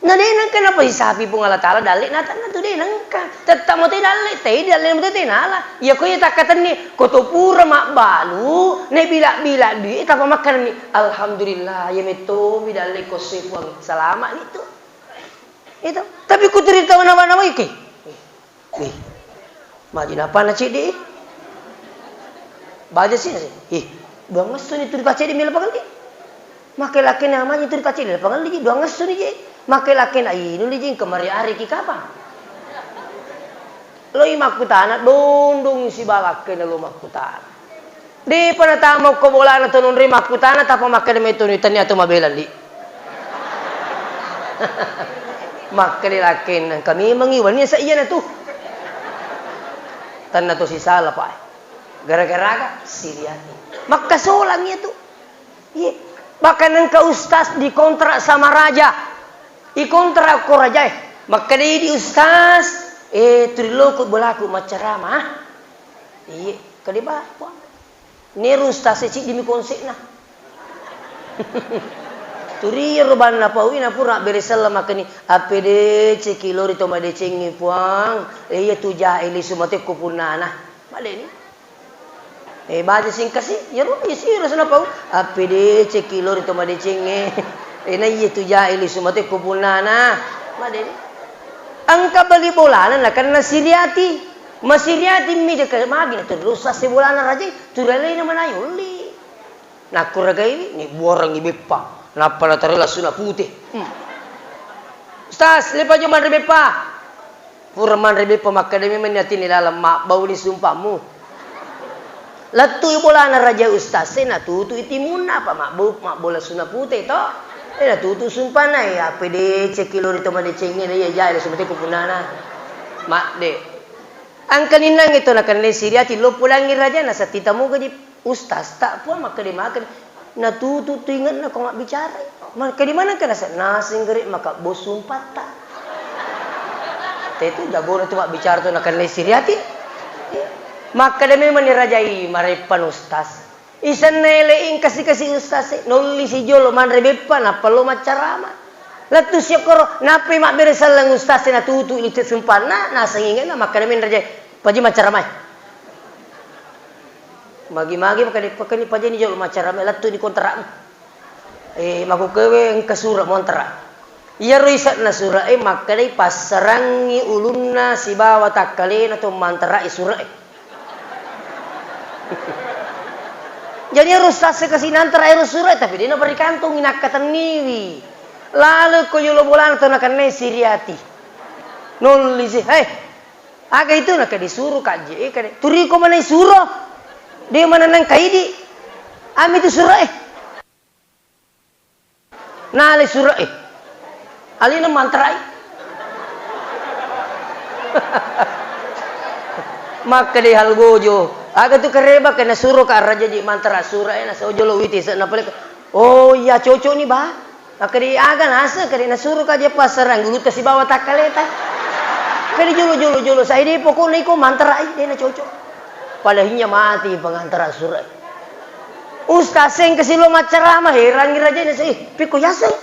Na de nengka napasisapi Puang Allah Taala dalle natanna tu de nengka. Tetta mo te dalle, te dalle mo te tenala. Iya ko iya takkatenni, ko to pura mabbalu, ne bila-bila dui, tapa makkanni, "Alhamdulillah, iya metto mi dalle ko se Puang, salama ni tu." Itu. Tapi ku turi tau nawa-nawa iki. Wih. Maji napa na cedde? Baja sih nasi. Ih, dua ngesso ni turi kacedde mela pangelli. Make lakena maji turi kacedde mela pangelli ji, dua ngesso ni je. Make lakena inu li jing kemari ari ki kapang. Loi makkutana, dondong sibawa akkena lo makkutana. Depa natama okko bolana to nonroi makkutana, tappa makkeda metto ni, "Tania to mabela, Ndi'." Makkeda lakkenna, "Engka memengngi wenni sa iyana tu." Tenna to sisala, Pak. Gara-gara aga? Siriati. Makkasolang iya tu. Iya. Bahkan engka ustaz dikontrak sama raja. Ikontrak ko rajae. Makkeda idi ustaz, "Eh, turi loko bolaku maccarama, ah." Iya, kede bapa. Nero ustaz e ciddi mi konsepna. Turi iyaro banna paui na pura abbere selleng makkeni, "Appedeceki lori to madecengnge, Puang. Eh, iya tu jae lisu matekko punnana." Madeni. Eh, baca singkasi, iyaro isi rasana pau. "Appedeceki lori to madecengnge. Eh, na iya tu jae lisu matekko punnana." Madeni. Engka bali bolana nakenna Siriati. Masiriati mi deka magi na terus sase bolana raja, turalena manai ulli. Nakkuragaiwi, ni buarengngi beppa, nappa nataroi lassuna pute. Hmm. "Ustaz, lepa jo manre beppa." Pura manre beppa, makkeda memang ni atini laleng, "Mabbauni sumpammu." Lettui bolana raja ustaz e, natutui timunna, apa mabbo-, mabbo lassuna pute to. E, natutu sumpana, e, "Appedeceki lori to madecengnge, na iya jae lassuna pute ko punnana." Madde. Engka ninnang itu nakenna Siriati, lo pulangi raja, nasattita moga ji ustaz ta, Puang, makkeda makeni. Natutu tu ingetna ko mabbicara. Makkeda manengka nasa-, naseng gere maka bos sumpatta. Te tu jagona tu mabbicara tu nakenna Siriati. Makkeda memang ni raja, "I, mareppan ustaz." Isenna ele engkasi-kasi ustaz e, nolli si jolo manre beppa, nappa lo maccarama. Lettu siokoro, nappai mabbere selleng ustaz e, natutu litu sumpanna, naseng inge'na, makkeda menre je, "Paji maccaramae." Magi-magi pakade-, pakani pajani jolo maccaramae, lettu di kontramu. Eh, makukewe engka sura montara. Iyaro ise'na sura'e makkedai, "Passarangngi ulunna sibawa takkalena to mantara'i sura'e." Jadi ero ustaz e kasi nantara ero sura'e, tapi de' naparikantongi, nakkatenniwi. Lalo ko yolo bolana to nakennai Siriati. Nolli si, "Hei, aga itu?" Nakkeda, "Suro ka je, eh, kade." "Turiko mana suro? De' mana nengka idi'. Ami tu sura'e." Nale sura'e. Alina mantarai. Makkeda Hal Gojo, "Aga tu kareba ke nasuro ka raja ji mantara sura'e, nasojolo witi se napaleka." "Oh iya, cocok ni, Bah." Makkeda, "Aga naseng?" Kade, "Nasuro ka je passarang ulutta sibawa takkaleta." Kade, "Jolo, jolo, jolo, sai de' pokokna iko mantarai, de' nacocok." Pada hinya mati pengantara sura'e. Ustaz e engkasi lo maccarama, herangngi raja e, nase, "Eh, pekko yaseng?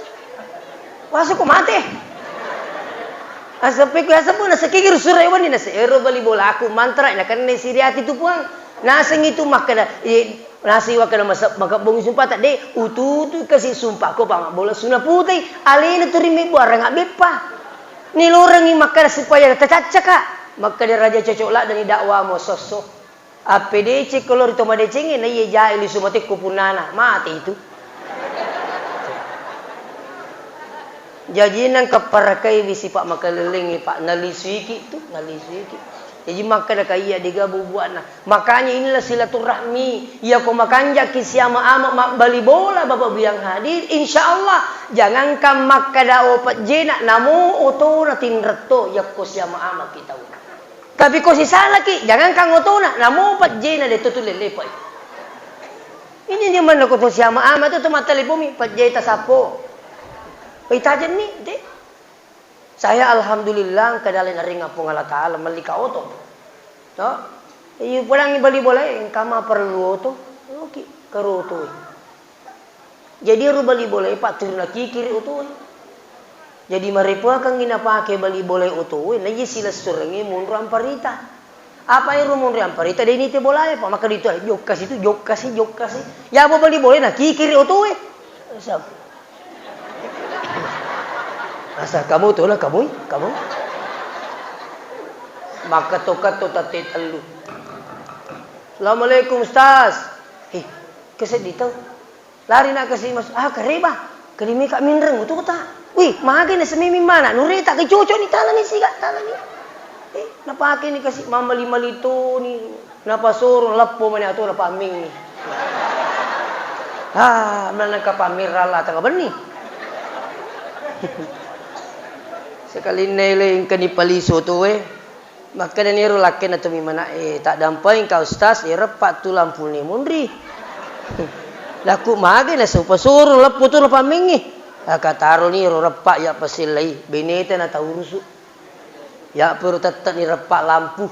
Wasa ko mate?" Asa pekko yaseng pun nase kegir sura'e wani, nase, "Ero bali bolaku mantara, nakennai Siriati tu, Puang." Naseng itu makkeda, eh, nasi wakkeda masa-, maka bongi sumpata, "De', ututu kasi sumpako pa mabbola suna putei, alena tu rimebbu arang abbeppa." Nilorengngi makkeda supaya tacaccaka. Makkeda raja, "Cocok ladde' ni dakwamu, sosso." Appedecekko lori to madecengnge, naiya jae lisu matekko punnana, mate itu. Jaji nengka parakaiwi sipa' makalellengnge, Pak, nalisuiki tu, nalisuiki. Jaji makkeda ka iya dega bubuanna. Makanya inilah silaturahmi. Iya ko makanjaki siama ama mabbali bola Bapak bilang hadir, insya Allah jangankan makkeda o pejjena, namo otona tinretto yakko siama ama kita. Tapi ko sisalaki, jangankan otona, namo pejjena de tu lelepai. Ini dia mana ko siama ama tu tu mattelepomi pejjeta sappo. Itajenni, de. Saya alhamdulillah engka dalle naringa Puang Allah Taala melli ka oto. To? Iya pulangi bali bolae engka ma perlu oto. Oke, karo oto. Jadi ero bali bolae patturuna kikiri oto. Jadi marepoakengngi napake bali bolae oto, na iya silessurengngi monro amparita. Apa ero monro amparita de nite bolae, Pak, maka ditu jokka situ, jokka si, jokka si. Ya bo bali bolae na kikiri oto e. Siapa? Asal kamu tu lah kamu, kamu. Makketo-keto tette tellu. Assalamualaikum Ustaz. Eh, keseddi tau. Lari na kasi mas, ah kareba. Kalimika minreng tu ta. Wih, mage na semimi mana? Nureta ke cocok ni tala ni siga tala ni. Eh, napake ni kasi mamali-mali tu ni. Napasoro leppo mani atu na paming ni. Ah, mana ka pamirra la tengah benni. Sekalinna ele engka ni paliso tu eh. Makkedani ero lakkenna tomimana e, taddampai engka ustaz, e reppa tu lampuni munri. Laku mage na supa suru leppu tu lapammengngi. Aka taroni ero reppa ya pasillai, beneta na taurusu. Ya peru tette ni reppa lampu.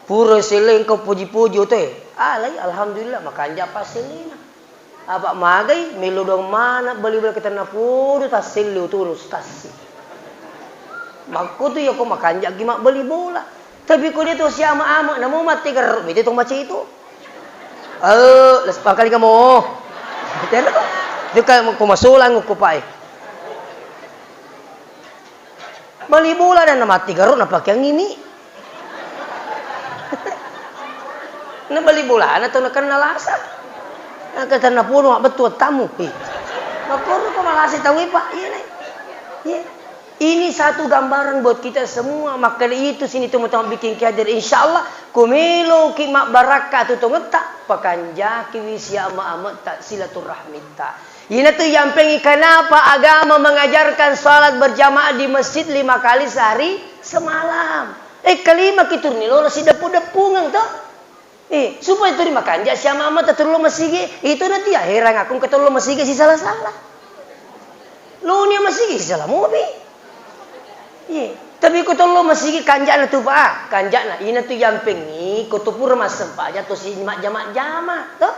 Pura sellai engka poji-poji otoe. Alai alhamdulillah makanja passelena. Apa magai melo doang mana bali-bali ke tennapodo tasselle otono stassi. Makkutu yako makanjaki mabbali bola. Tapi ko dia to siama-ama namo matti garro mite to maceto. Eh, les pakali kamo. Tero. Duka ko masolang ko pae. Bali bola dan matti garro napakeang ini. Na bali bolana tau nakenna lasa. Angka tennapono mabbettu wattamu. Ih. Makkoro ko malasa tau e, Pak. Iya, Nek. Iya. Ini satu gambaran buat kita semua. Maka dari itu sini teman-teman bikin hadir. Insya Allah, ko meloki mabbarakka tu tongetta, pakanjakiwi siama-ametta silaturahmitta. Inatu yampengi kenapa agama mengajarkan salat berjamaah di masjid lima kali sehari semalam. Eh, kelima ki turni lolo sideppu-deppungeng to. Eh, supaya tuli makanja siama-amata tuli lo masigi. Itu nanti ya herang aku ke tuli lo masigi sisala-sala. Lo ni masigi sisala mobi. Iya, tapi ko tuli lo masigi kanjana tu Pak, kanjana. Inatu yampengi ko tu pura massempajang to si majjama-jama to.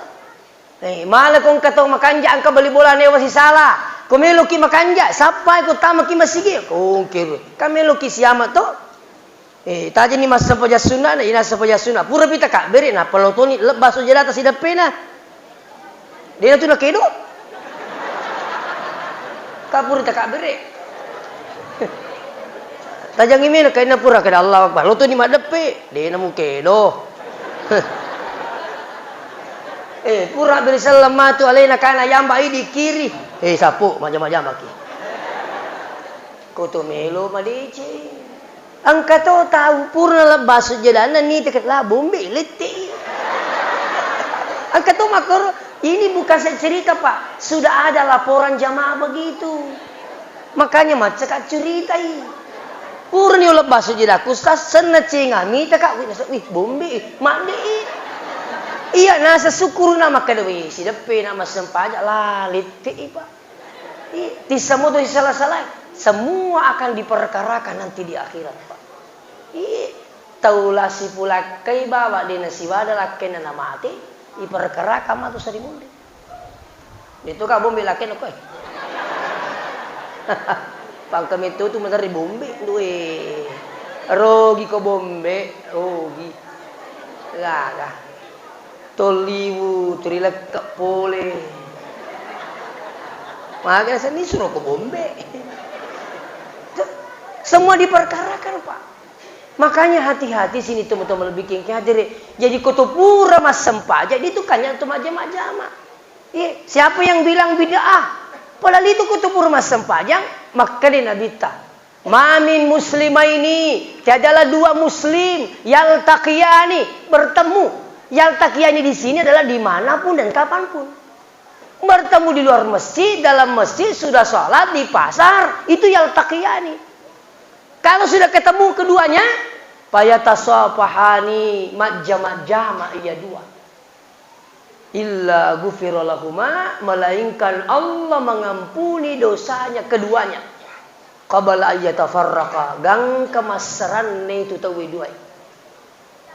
Eh, mala ko engka tau makanja engka bali bola newa sisala. Ko meloki makanja, sappai ko tamaki masigi, ko ongkirui. Ka meloki siama to. Eh, tajani massempajang sunna, na ina sempajang sunna. Pura pi takabbere, nappa lotoni lebba sujadata sideppena. Dena tu nakedo. Ka pura takabbere. Tajangi mena kainna pura kada Allahu Akbar. Lotoni maddeppe, dena mukedo. Eh, pura beri selleng matu alena kana yamba idi kiri. Eh, sapu majama-jamaki. Koto melo madeceng. Engka to tau purna lebba sujjadanna niteke la bombe lette. Engka to makkoro, ini bukan saya cerita, Pak. Sudah ada laporan jamaah begitu. Makanya macca ka curitai. Purani ulebba sujudakku, Ustaz, senna cengami taka, wih, nasa, wih, bombe, eh, madde, eh. Iya, nasa syukuruna makkeda, wih, sideppe na massempajang, la, lette, eh, Pak. Ih, tissamo tu sala-salai. Semua akan diperkarakan nanti di akhirat, Pak. Ih, tau la sipulakkai bawa de nasiwada lakkainna namate, iperkarakan matu sarimunde. Itu ka bombe lakkainna koe. Pangka metto tu materri bombe, due. Rogi ko bombe, rogi. Gaga. Tolliwu, tuli lekke pole. Maka senni suroko bombe. Semua diperkarakan, Pak. Makanya hati-hati sini teman-teman lebih kengke hadere. Jadi koto pura massempajang, itu kanya tu majama-jama. Iya, siapa yang bilang bid'ah? Padahal itu koto pura massempajang, makkeda Nabitta. Ma min muslimaini, tiadalah dua muslim, yaltaqiyani, bertemu. Yaltaqiyani di sini adalah dimanapun dan kapanpun. Bertemu di luar masjid, dalam masjid, sudah sholat, di pasar, itu yaltaqiyani. Kalau sudah ketemu keduanya, fayatasafahani, majja-majjama iya dua. Illa ghufira lahuma, melainkan Allah mengampuni dosanya keduanya. Qabla ayyatafarraqa, gangka massaranne itu tauwe duae.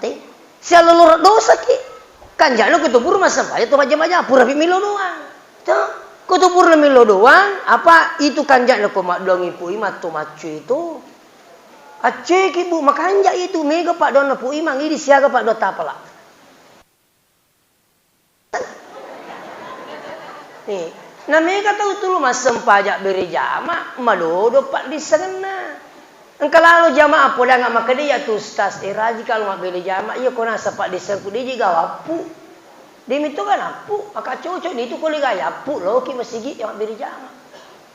Te, sialoloro dosaki. Kanja'na ko tuburu massempajang to majja-majja, purapi melo doang. To, ko tuburu melo doang, apa itu kanja'na ko maddoangi pui matto maccu itu. Acceki, Bu, makanja itu, mega paddoanna Pu Imang, idi siaga paddoang tapala. Eh, na mega tau tulu massempajang bere jama, madodo paddissengenna. Engka lalo jamaah podanga makkeda, "Iya tu Ustaz, eh, raji kalo mabbere jama, iya ko nasa paddissengku deji gawappu." Demi to ganappu, maka cocok ni tu ko lega yappu loki masigi mabbere jama.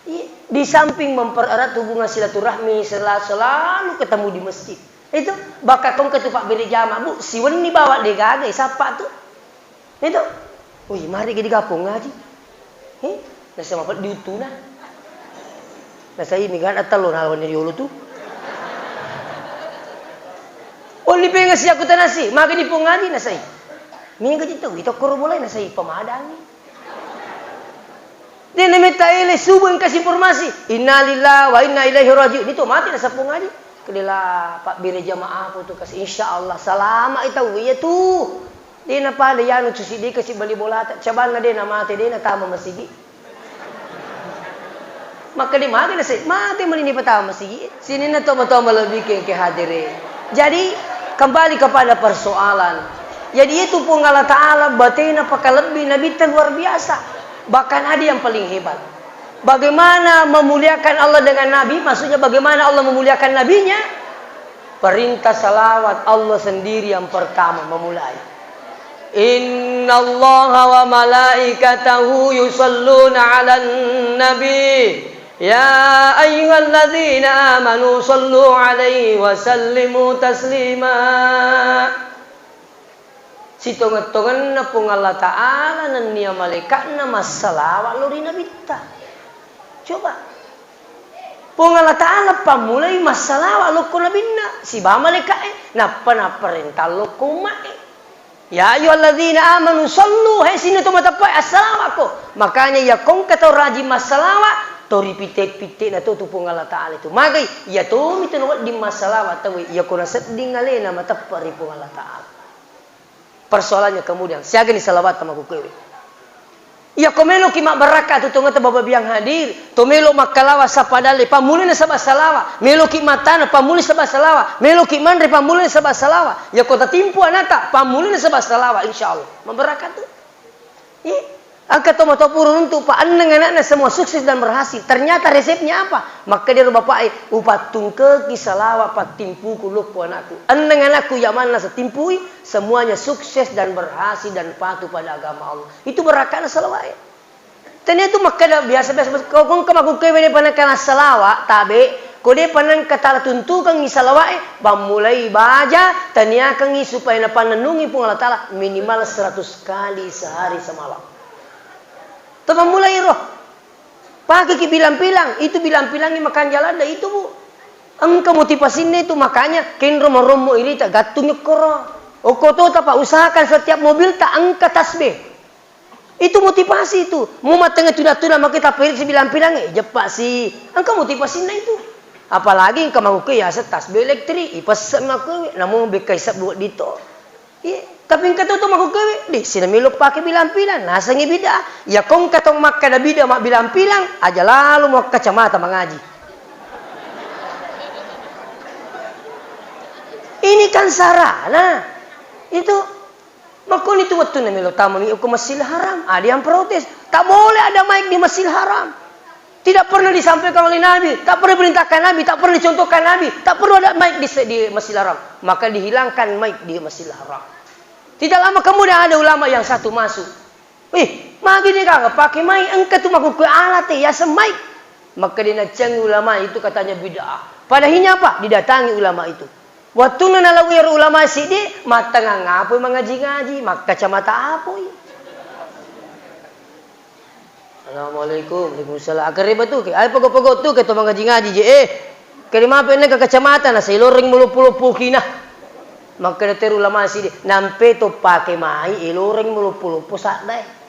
Iya, di samping mempererat hubungan silaturahmi, sela-, selalu ketemu di masjid. Itu, bakka kongka tu pabbere jama, Bu, siwenni bawa degaga, eh, sappa tu. Itu. Wih, mari gede gapong ngaji. Eh, nasa mapet diutuna. Nasa imi gana tello nalawan yolo tu. Olli penga siaku tanasi, maka di pong ngaji nasai. Mingga jitu, itu koro boleh nasai pemadangi. Dena metta ele subuh engka informasi, "Innalillahi wa inna ilaihi raji'un." Itu mati na sappo ngaji. Kedela pabbere jamaah apa tu kas, insyaallah salama i tau iya tu. Dena pada yanu cusi deka si bali bolata, cabanna dena mate, dena tama masigi. Makkeda mate nasai, mate mani ni patama masigi. Sininna tomatoa malebbi ke, ke hadire. Jadi, kembali kepada persoalan. Jadi, itu Puang Allah Ta'ala batena pakalebbi Nabitta luar biasa. Bahkan ada yang paling hebat. Bagaimana memuliakan Allah dengan Nabi? Maksudnya, bagaimana Allah memuliakan Nabinya? Perintah salawat Allah sendiri yang pertama memulai. Innallaha wa malaikatahu yusalluna 'alan nabi. Ya ayyuhalladzina amanu sallu 'alaihi wa sallimu taslima. Sitongeng-tongenna Puang Allah Ta'ala nennia malaika'na massalawa lao ri Nabitta. Coba. Puang Allah Ta'ala pammulai massalawa lokko Nabinna, sibawa malaika'e, nappa napparentang lokko umma'e. Ya ayyuhalladzina amanu sallu, hai sininna to mateppe'e, assalawakko. Makanya iya kongka tau rajin massalawa, to ripitte-pitte'na to tu Puang Allah Ta'ala itu. Magai, iya tomi tu nawedding massalawa tauwe, iya ko nasedding alena mateppe' ri Puang Allah Ta'ala. Persoalannya kemudian, siagani salawat tamakkukkuewe. Iya ko meloki mabbarakka tu tongetta Bapak Biang hadir, to melo makkalawa sappa dalle, pammulai nasaba salawa, meloki mattana, pammulai saba salawa, meloki manre, pammulai saba salawa. Iya ko tatimpu anata, pammulai nasaba salawa, insyaallah. Mabbarakka tu. Iya. Engka tomatoa pura runtu, Pak, enneng anakna semua sukses dan berhasil. Ternyata resepnya apa? Makkedaro bapa'e, "Upattungkeki salawa pattimpuku lokko anakku. Enneng anakku iya manna setimpui, semuanya sukses dan berhasil dan patuh pada agama Allah." Itu barakkana salawa'e. Tania tu makkeda biasa-biasa, ko, ko engka makkukkuewe depa nengka nassalawa, tabe, ko depa nengka tala tuntukengngi salawa'e, pammulai baja, taniakengngi supaya napannennungi Puang Allah Ta'ala minimal seratus kali sehari semalam. Tapammulai ro. Pakeki bilang-pilang, itu bilang-pilangngi makanja ladde itu, Bu. Engka motivasinna itu, makanya kenro marommo irita gattung ekkoro. Okko tota, Pak, usahakan setiap mobilta engka tasbih. Itu motivasi itu. Mu mattengnga tuna-tuna maki tappa irita sibilang-pilangnge, jeppa si. Engka motivasinna itu. Apalagi engka makkukkue yaseng tasbih elektrik, ipesse makkukkue, namu bekkai sebbu wedding to. Iya, tapi engka to, to makkukkuewe, de, sina melo pake bilang-pilang, nasengngi bid'ah. Iya ko engka to makkeda bid'ah mabbilang-pilang, aja lalo muakkacamata mangaji. Ini kan sarana. Itu makkoni tu wettunna melo tamami okko Masjidil Haram, ada yang protes. Tak boleh ada mic di Masjidil Haram. Tidak pernah disampaikan oleh Nabi, tak pernah diperintahkan Nabi, tak pernah dicontohkan Nabi, tak perlu ada mic di, di Masjidil Haram. Maka dihilangkan mic di Masjidil Haram. Tidak lama kemudian ada ulama yang satu masuk. "Wih, magi de gaga pake mic, engka tu makkukkue alate yaseng mic." Maka dia naceng ulama itu katanya bid'ah. Padahinya apa? Didatangi ulama itu. Wattunna nalawui ero ulama siddi, mattangang apoi mangaji-ngaji, makkacamata apoi. Assalamualaikum. Waalaikumsalam. Akkareba tu ke. Ai pego-pego tu ke to mangaji-ngaji je. Eh, keri mape nengka kacamata na sai loreng meloppo-loppo kina. Makkeda teru ulama siddi, nampe to pake mai, eh, loreng meloppo-loppo saddae.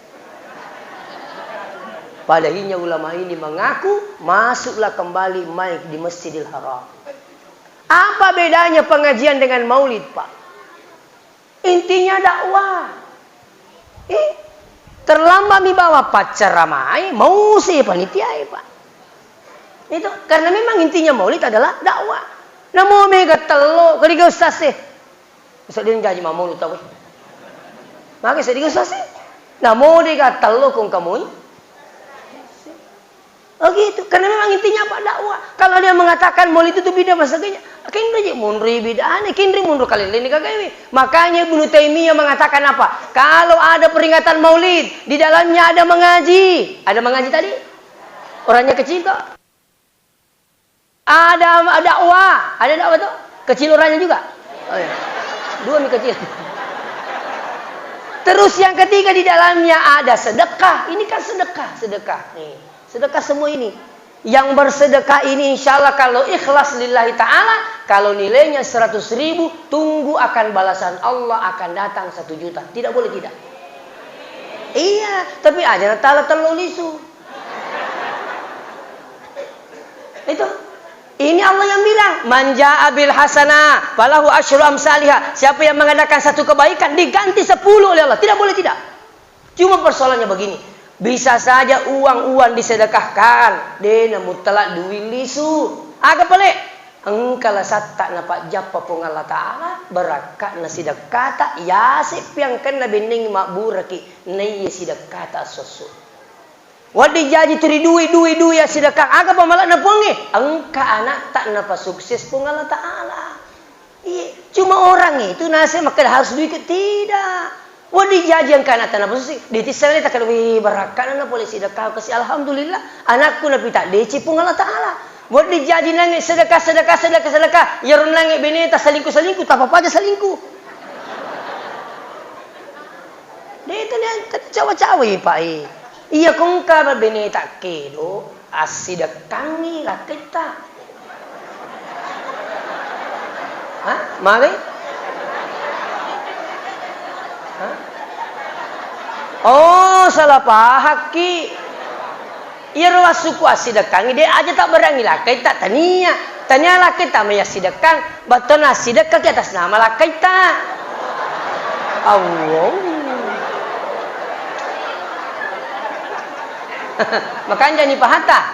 Padahinya ulama ini mengaku, masuklah kembali mai di Masjidil Haram. Apa bedanya pengajian dengan maulid, Pak? Intinya dakwah. Eh, terlambat mi bawa paccaramai, mau si panitia, eh, Pak. Itu karena memang intinya maulid adalah dakwah. Namo mega tello, keriga ustaz, eh. Ustaz dia jaji mamulu tau, eh. Maka saya diga ustaz, eh. Namo dega tello kong kamoi. Oh gitu, karena memang intinya apa? Dakwah. Kalau dia mengatakan maulid itu bid'ah, masaganya, kenre je munri bid'ah, kenre munri kalilini kagawi. Makanya Ibnu Taimiyah mengatakan apa? Kalau ada peringatan maulid, di dalamnya ada mengaji. Ada mengaji tadi? Orangnya kecil kok. Ada dakwah, ada dakwah tuh? Kecil orangnya juga? Oh, iya. Dua nih kecil. Terus yang ketiga, di dalamnya ada sedekah. Ini kan sedekah, sedekah. Nih, sedekah semua ini. Yang bersedekah ini insya Allah kalau ikhlas lillahi ta'ala, kalau nilainya seratus ribu, tunggu akan balasan Allah akan datang satu juta. Tidak boleh tidak. Iya, tapi aja na tala tello lisu. Itu. Ini Allah yang bilang, "Man jaa bil hasanah falahu asyru amsaliha." Siapa yang mengadakan satu kebaikan, diganti sepuluh oleh Allah. Tidak boleh tidak. Cuma persoalannya begini, bisa saja uang-uang disedekahkan, dena mutlak duit lisu. Aga pale? Engka lasatta napajjappa Puang Allah Ta'ala, barakka'na sidekkata, yase piangkenna benneng mabburaki, naiya sidekkata esso-esso. Wedding jaji tu ri dui, dui, dui, ya, sedekah. Aga pamala'na Puangnge? Engka anakta napasukses Puang Allah Ta'ala. Iya, cuma orang itu nasib makkeda harus duit ke? Tidak. Wedding jaji engka anakta napasukses, ditissa le takkeda, "Wih, barakkana na pole sedekah kasi, alhamdulillah, anakku napita deci Puang Allah Ta'ala." Wedding jaji nange sedekah, sedekah, sedekah, sedekah. Iyaro nange beneta salingku, salingku, tapa paja salingku. De' tania cawa-cawa, Pak, e. Iya, ko engka beneta kedo, assidekkangngi lakkaitta. Hah? Magi? Hah? Oh, salah pahakki. Iyaro wassuku assidekkangngi, de' aja tabbareangngi lakkaitta, tania. Tania lakkaitta mai assidekkang, battona assidekkaki atas nama lakkaitta. Allah. Makanjani pahata?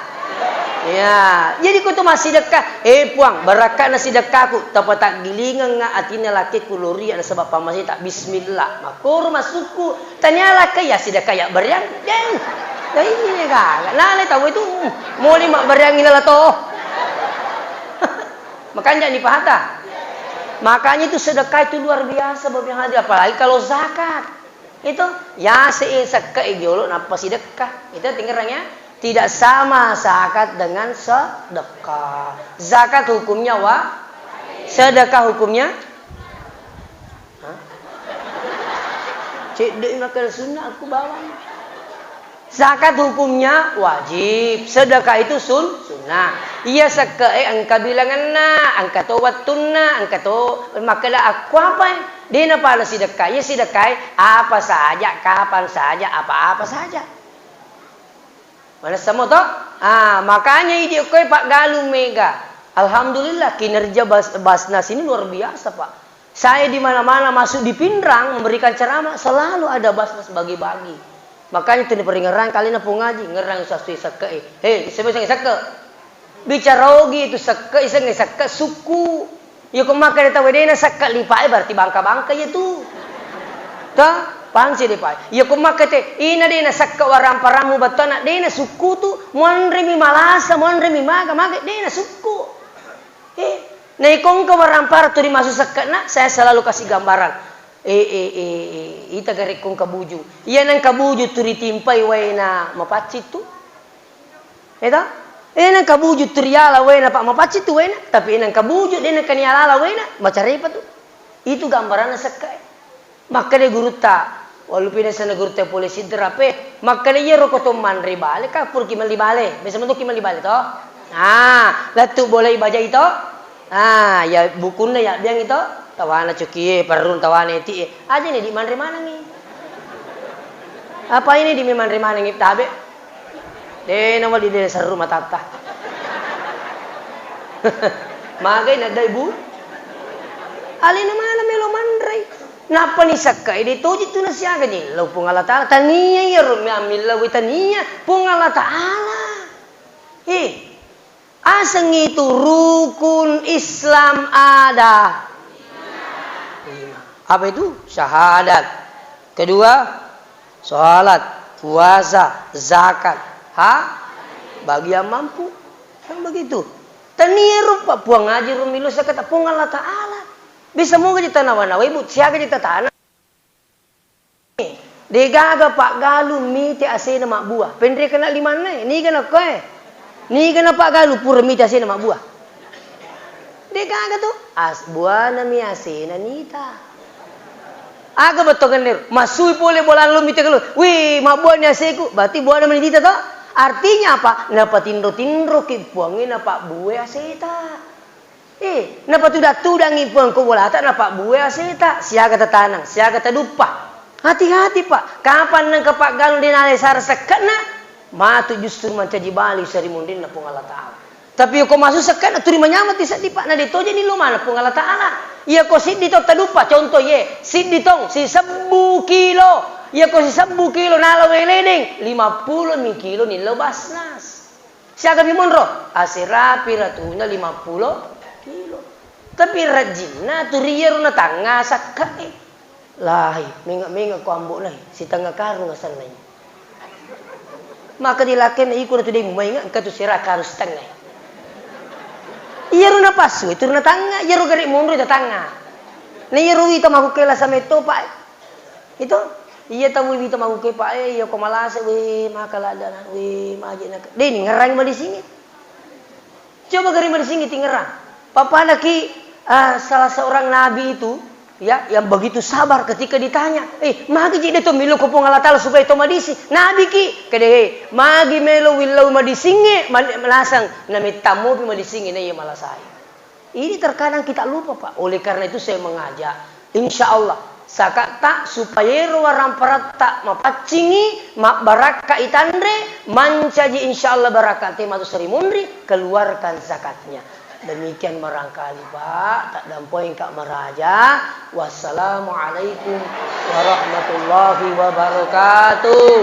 Ya, jadi ko tu massidekka, "Eh, Puang, barakka'na sidekkaku, tapataggilingengnga atinna lakkaiku loria nasaba pammasita." Bismillah, makkoro massukku. Tania lakkai ya sidekka ya bariang. Deng. Ya ini gaga. Nale tau itu, mm, moli mabbareangngi lala to. Makanja ni pahata. Makanya itu sedekah itu luar biasa, Bapak yang hadir, apalagi kalau zakat. Itu yase sekka jolo nappa sidekka. Itu dengeran ya. Tidak sama zakat dengan sedekah. Zakat hukumnya wa, sedekah hukumnya Hah? Cedde' makkeda sunnah, aku bawang. Zakat hukumnya wajib, sedekah itu sun-, sunnah. Iya sekke'e engka bilangenna, engka to wettunna, engka to makkeda, "Aku apa?" De'na pada sidekka. Iya sidekkae apa saja, kapan saja, apa-apa saja. Manessa moto? Ah, makanya idi okkoe paggalung mega. Alhamdulillah, kinerja Bas-, Basnas ini luar biasa, Pak. Saya di mana-mana masuk di Pinrang memberikan ceramah, selalu ada Basnas bagi-bagi. Makanya tuli peringerang kali na pongaji, ngerang sasui sekke, eh. Hei, sebeseng sekke. Bicara ogi itu sekke, iseng sekke, suku. Iya ko makkeda tau de'na sekka lipae, berarti bangka-bangka iya tu. Ta? Paham si lipae. Iya ko makkeda, ina de'na sekka waramparammu bettuanna, de'na sukku tu, muanremi malasa, muanremi maga, maga, de'na sukku. Eh, naiko engka warampara tu dimasu sekkana, saya selalu kasih gambaran. Eh, eh, eh, eh, ita garekko engka buju. Iya nengka buju tu ditimpai waena mapaccing tu. Eta? Eh, nengka buju tu riala waena, Pak, mapaccing tu waena, tapi nengka buju de' nengka niala-ala waena, macarepa tu. Itu gambaranna sekka e. Makkeda gurutta, wallupi nasana gurutta pole Sidrap e, makkeda iyaro ko to manre bale, ka puraki melli bale, biasa meto ki melli bale to? Ah, lettu bolai bajai to? Ah, ya bukunna ya biang to, tawana cukie, perrung tawana eti e. Aja ni di manre manengi. Apa ini di manre manengi tabe? De' nawa di de' serru matatta. Magai nadda ibu. Alena mana melo manrei. Nappa ni sekka e de' toji tu nasiaga nyillau Puang Allah Ta'ala. Tania iyaro mi-, millau tania Puang Allah Ta'ala. Eh, aseng itu rukun Islam ada lima. Apa itu? Syahadat. Kedua, salat, puasa, zakat, ha? Bagi yang mampu. Kan begitu. Tania rupa Puang Haji Rumilo sekata Puang Allah Ta'ala. Bisa moga ji tanawa-nawa ibu, siaga ji tatana. Degaga paggalung mite asena mabbua. Penre kena limanna e, niga nakko e. Niga napaggalung pura mite asena mabbua. Degaga tu, as-, buana mi asena nita. Aga bettuanna ero? Masui pole bola lu mite galung. Wih, mabbua ni aseku. Berarti buana mi nita to? Artinya apa? Napatinro-tinro ki Puangnge napabbue aseta. Eh, napatuda-tudangngi Puang ko bolata, napabbue aseta, siaga tatanang, siaga taduppa. Hati-hati, Pak. Kapan nengka paggalung de' nalesara sekke'na, matu justru mancaji bali sarimunrinna Puang Allah Ta'ala. Tapi ko masu sekke'na, turi manyameng ti seddi, Pak. Na de' toje ni lo mana Puang Allah Ta'ala. Iya ko siddi tong taduppa, contoh ye, siddi tong, sisebbu kilo. Iya ko sisebbu kilo, nalo weledeng, lima pulo mi kilo nillo Basnas. Siaga mi monro? Aserapi ratuna lima pulo kilo. Tapi rajinna tu ri iyaro natangnga sakka e. Lai, menga-menga ko ambo'na e, sitengnga karung asenna e. Maka di lakkainna iko natu de' mumainga, engka tu sera karung sitengnga e. Iyaro napassu e, tu natangnga, iyaro gare' monro tatangnga. Na iyaro wita makkukkue lasa metto, Pak e. Itu, iya tau wita makkukkue, Pak e, iya ko malasa, we, maka ladda na, we, maje na. De' ni ngerang madisingi. Coba gare' madisingi tingerang. Papanaki, ah, salah seorang nabi itu, ya, yang begitu sabar ketika ditanya, "Eh, magi ji de' to millau ko Puang Allah Ta'ala supaya to madising?" Nabi ki, kede, "Eh, magi melo willau madisingnge, ma-, malasang, na mettammopi madisingnge na iya malasai." Ini terkadang kita lupa, Pak. Oleh karena itu saya mengajak, insya Allah, sakatta supaya ero waramparatta mapaccingi, mabbarakka itanre, mancaji insya Allah barakka te matu sarimunri, keluarkan zakatnya. Demikian barangkali, Pak, taddampoengka maraja. Wassalamualaikum warahmatullahi wabarakatuh.